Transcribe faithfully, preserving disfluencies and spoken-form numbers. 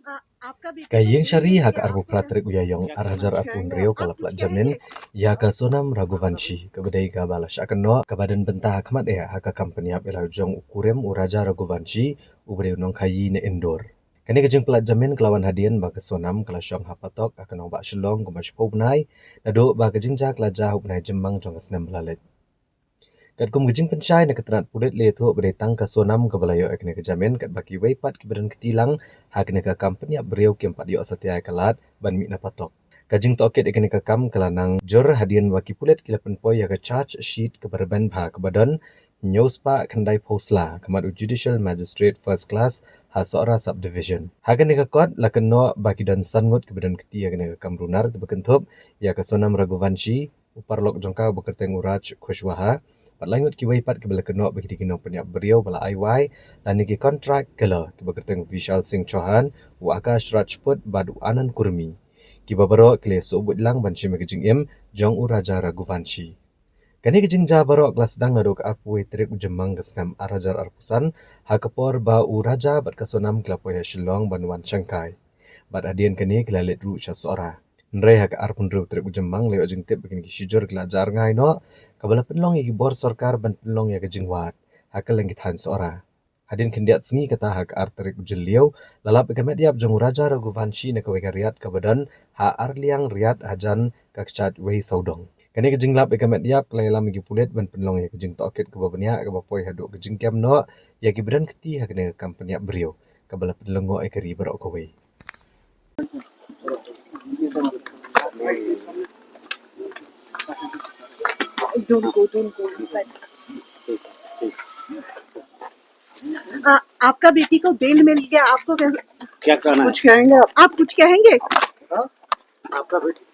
Ka Ïing Shari ha ka arphew phra tarik u Ïaïong ar hajar arphew hynriew ka la pynlait jamin ïa ka Sonam Raghuvanshi, kaba dei kaba la shah kynnoh kaba don bynta ha khmat eh ha ka kam pynïap ïa la jong u kurim u Raja Raghuvanshi, u briew nongkhaïi na Indore. Kane ka jingpynlait jamin ka la wan hadien ba ka Sonam ka la shong ha patok ha ka nongbah Shillong kumba shiphew bnai, naduh ba ka jingjia ka la jia ha u bnai Jymmang jong ka snem ba la leit. Katkum ka jingpynshai na ka tnat pulit, la ïathuh ba dei tang ka Sonam kaba la ïoh ïa kane ka jamin, katba kiwei pat kiba don kti lang ha kane ka kam pynïap briew kim pat ïoh satia ïa ka lad ban mih na patok. Ka jingtohkit ïa kane ka kam ka la nang jur hadien ba ki pulit ki la pynpoi ïa ka charge sheet kaba rben bha kaba don hynñiewspah khyndaiphew sla ha khmat u Judicial Magistrate First Class ha Sohra Subdivision. Ha kane ka kot la kynnoh ba ki don san ngut kiba don kti ha kane ka kam runar, kiba kynthup ïa ka Sonam Raghuvanshi, u paralok jong ka uba kyrteng u Raj Kushwaha, bad lai ngut kiwei pat kiba la kynnoh ba ki dei ki nongpynïap briew ba la ai wai, lane ki contract killer, kiba kyrteng u Vishal Singh Chauhan, u Akash Rajput bad u Anand Kurmi. Kiba baroh ki la ïasoh buit lang ban shim ïa ka jingim jong u Raja Raghuvanshi. Kane ka jingjia baroh ka la sdang naduh ka arphew wei tarik u Jymmang ka snem ar hajar arphew san, ha ka por ba u Raja bad ka Sonam ki la poi ha Shillong ban wan shangkai. Bad hadien kane ki la leit ruh sha Sohra. Hynrei ha ka arphew hynriew tarik u Jymmang la ïoh jingtip ba kine ki shijur ki la jah rngai noh, kaba la pynlong ïa ki bor sorkar ban pynlong ïa ka jingwad ha kylleng ki thaiñ Sohra. Hadien khyndiat sngi kata, ha ka ar tarik u Jylliew, la lap ïa ka met ïap jong u Raja Raghuvanshi na kawei ka riat kaba don ha Arliang Riat hajan ka kshaid wei sawdong. Kane ka jinglap ïa ka met ïap ka la ïalam ïa ki pulit ban pynlong ïa ka jingtohkit kaba bniah kaba poi haduh ka jingkem noh ïa kiba don kti ha kane ka kam pynïap briew, kaba la pynlyngngoh ïa ka ri baroh kawei. Don't go, don't go inside. आ, आपका बेटी को बेल मिल गया, आपको कैसे? क्या कहना है? कुछ कहेंगे आप? आप कुछ कहेंगे? हाँ? आपका बेटी